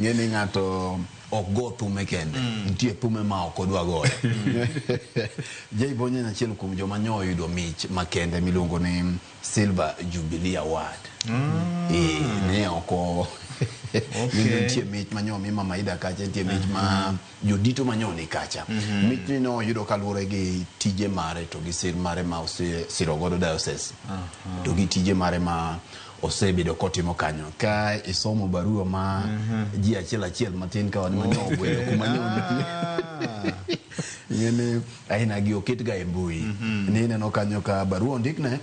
Ng'e ni ng'ato ok go thume kende, nitie thume ma ok odwa goyo. Jay Bonyo en achiel kuom joma nyo oyudo mich makende miluongo ni Silver Jubilee Award. Eh, ne oko okay. Nitie mich ma nyo omi Mama Ida kacha, nitie mich ma jodito ma nyo ni kacha. Mich ni noyudo kaluwore gi tije mare to gi sir mare ma osesiro godo diocese. To gi tije mare ma osebedo kotimo kanyo. Ka isomo barua ma ji achiel achiel matin ka wan manyo ogwelo kuma nyo nitie. Ing'eni aina gi oket ga e mbui. Ni ineno kanyo ka barua ondikne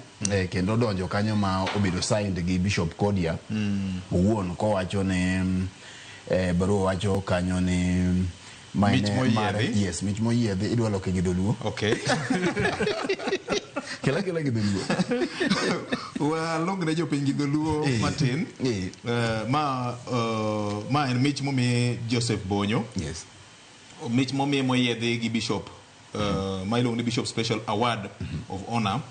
kendo odonjo kanyo ma obedo signed gi Bishop Kodia owuon kowacho ni barua wacho kanyo ni ma Mich en moyiedhi. mare, yes, mich moyiedhi idwa loke gi dholuo. Okay. Kela kela gi dholuo. Walong ne jopiny gi dholuo matin. Ma en mich momi Joseph Bonyo. Yes. Mich momiye moyiedhi gi Bishop ma iluongo ni Bishop Special Award of Honor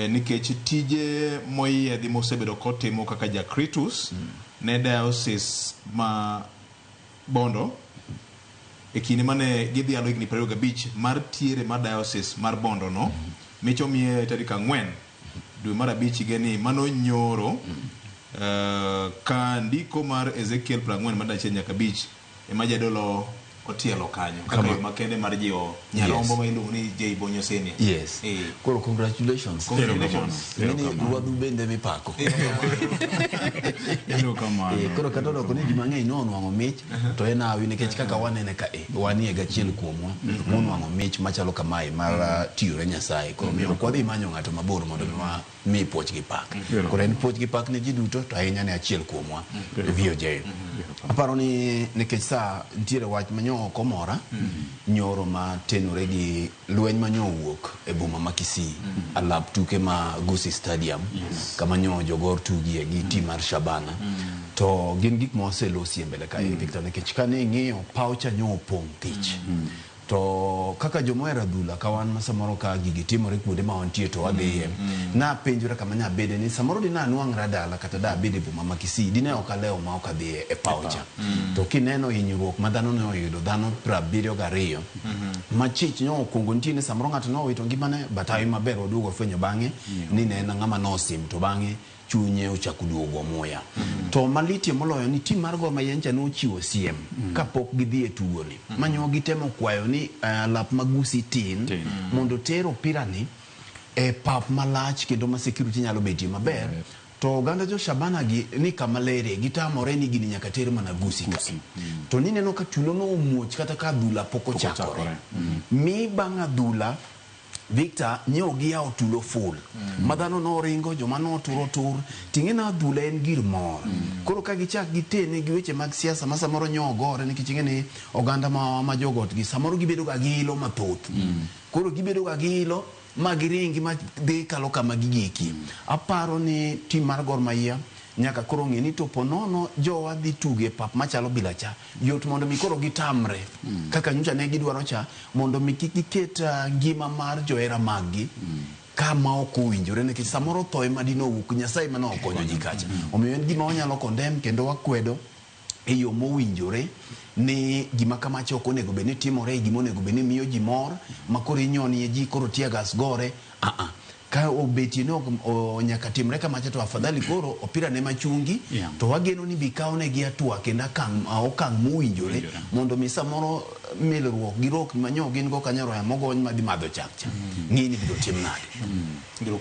nikech tije moyiedhi mosebedo kotimo kaka Jakritus ne diocese ma Bondo e kinde mane gidhialo higni 25 mar tiere mar diocese mar Bondo no. Mich omiye tarik 4 dwe mar 5 higani mano nyoro ka ndiko mar Ezekiel 40 mar 1 nyaka 5 ema jadolo otielo kanyo kaka yo makende mar jiwo nyarombo ma iluongo ni J Bonyo Senior. Yes. Koro congratulations. Congratulations. Ng'eni ruadhu bende mipako. Erokamano. Koro kata odoko ni ji mang'eny nonwang'o mich to en hawi nikech kaka wanene ka wanie gachiel kuomwa monwang'o mich machalo kamae mar tiyore Nyasaye. Koro miyo ok wadhi manyo ng'ato mabor mondo mi wami puoch gi pak. Koro en puoch gi pak ne ji duto to ahinya ne achiel kuomwa VOJ. Aparo ni nikech sa nitiere wach manyo ok omora nyoro ma tenore gi lweny manyo owuok e boma ma Kisii alap tuke ma Gusii Stadium kama nyo jogor tugie gi team mar Shabana. To gin gik ma waselosi e mbele kae Victor, nikech kane ing'iyo paw cha nyo opong' thich. To kaka joma ohero adhula ka wan ma samoro ka gigi timore kuonde ma wantie to wadhiye. Napenjora kama nyabede ni samoro dine anwang'ra dala kata da abed e boma ma Kisii dine ok alewo ma ok adhi e paw cha. To kineno hinyruok ma dhano ne oyudo dhano 72 machich nyo okwongo nitie ni samoro ng'ato nowito ngimane but hawi maber waduogo fwenyo bang'e ni ne en ng'ama nosim to bang'e chunye ochako duogo muya. To malitie moloyo ni tim mar Gor Mahia ncha nochiwo siem kapok gidhi e tugoni. Manyo gitemo kwayo ni lap ma Gusii tin mondo ter opira ni e pap malach kendo ma security nyalo betie maber. To oganda jo Shabana gi ni kama lere gitamore ni gini nyaka ter mana Gusii ka. To nineno ka tulo no omuoch kata ka adhula pok ochakore. Mi bang' adhula Victor nyo giyawo tulo full. Ma dhano noringo, joma noturo tur. Ting'e na adhula en gir mor. Koro ka gichak gitene gi weche mag siasa ma samoro nyo ogore nikech ing'e ni oganda ma jogot gi samoro gibedo ga gi ilo mathoth. Koro gibedo ga gi ilo ma giringi ma dhi kalo kama gigikie. Aparo ni team mar Gor Mahia nyaka koro ng'e ni to po nono jowa dhi tuge pap machalo bila cha yot mondo mi koro gitamre kaka nyocha ne gidwaro cha mondo mi kik giket ngima mar johera maggi kama ok owinjore nikech samoro tho ema dine owuok Nyasaye ema ne okonyo ji kacha. Omiyo en gima wanyalo condemn kendo wakwedo e yo mowinjore ni gima kamacha ok onego bed ni timore, gima onego bed ni miyo ji mor ma koro inyonie ji koro tear gas gore. Ka obetie ni nyaka timre kamacha to afadhali koro opira ne machungi to wageno ni bi kawnegi hatua kendo okang' mowinjore mondo mi samoro milruok gi rokni manyo gin go kanyo roya mogony madhi madho chak cha. Ng'i ni biro tim nade.